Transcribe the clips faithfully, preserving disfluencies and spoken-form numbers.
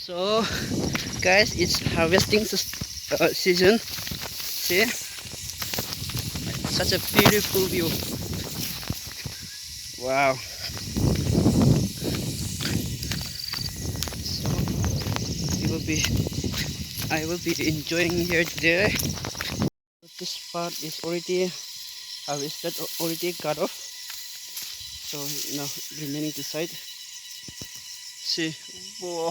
So, guys, it's harvesting ses- uh, season. See, such a beautiful view. Wow. So, we will be, I will be enjoying here today. This part is already harvested, already cut off. So now remaining this side. See, whoa.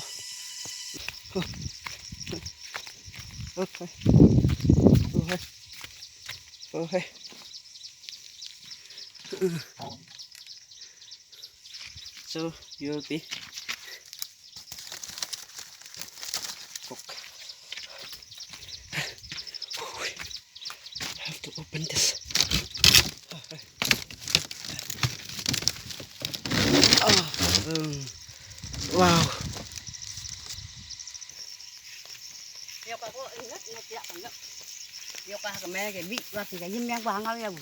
Okay. Okay. Okay. So you'll be cook. I have to open this. Ah, um, wow. Yo ka ko ingat ingat ya kan. Yo ka ka me ke bi wa ti ka yim yang ba ngal ya bu.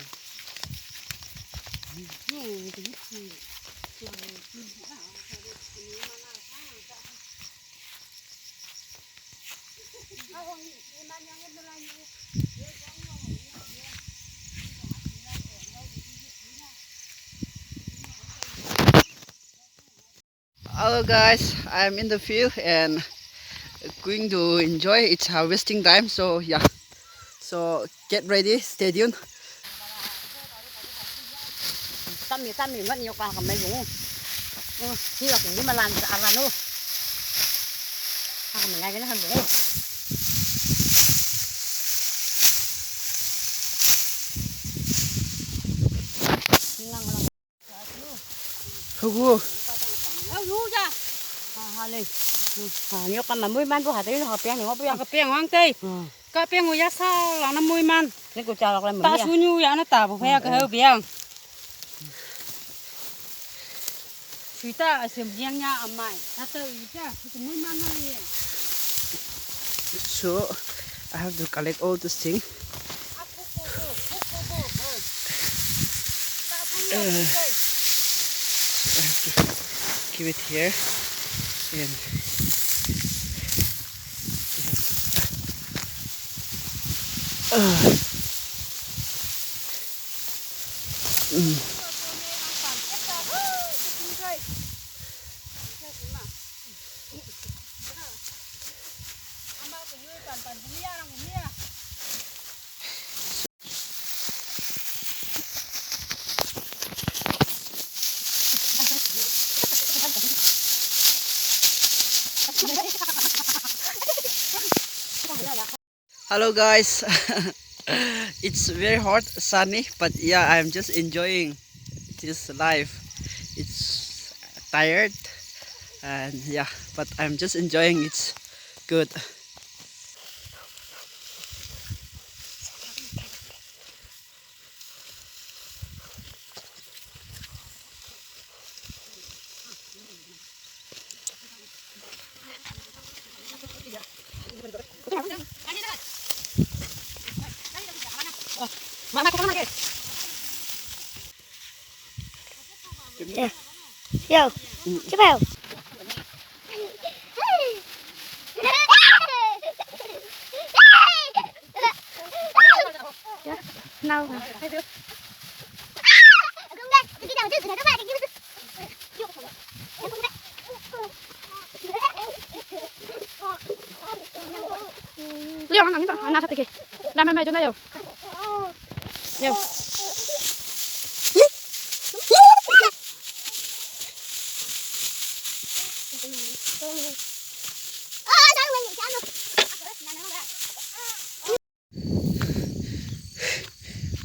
Hello guys, I'm in the field and going to enjoy, it's harvesting time. So yeah, so get ready, stay tuned. Tami tami ngat ni yo ka ka me yung. Ni wa ki ma lan sa aran o. Ka me ngai na han bu. Hugo. Au yu ya. Ha ha le. Ha ni ka ma mui man bu ha te ni ha piang ni ngo piang. Ka piang wang te. Ka piang u ya sa la na mui man. Ni ku cha lok le mu. Ta su nyu ya na ta bu phe ka heu piang. Sui ta a sem yang nya a mai. Ta te u ya sa ku mui man na ye. So I have to collect all this thing. Uh, I have to keep it here and uh, mm. Hello guys, it's very hot, sunny, but yeah, I'm just enjoying this life. It's tired and yeah, but I'm just enjoying, it's good. Yo, yo, chipeo. No. Liao, nang ni ta, na ta ke. Na mai mai jo na yo. Yo.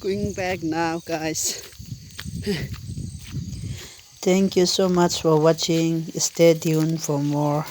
Going back now, guys. Thank you so much for watching. Stay tuned for more.